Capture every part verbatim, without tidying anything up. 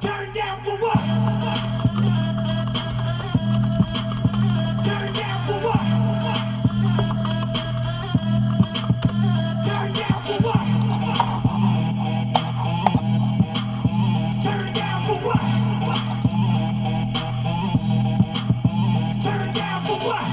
Turn down for what? Turn down for what? Turn down for what? Turn down for what? Turn down for what?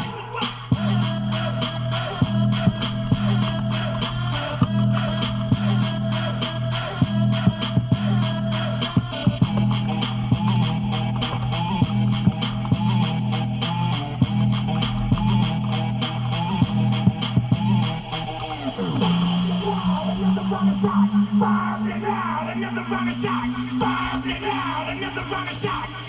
Another rocket shot, fire it out, another rocket shot, fire it out, another rocket shot.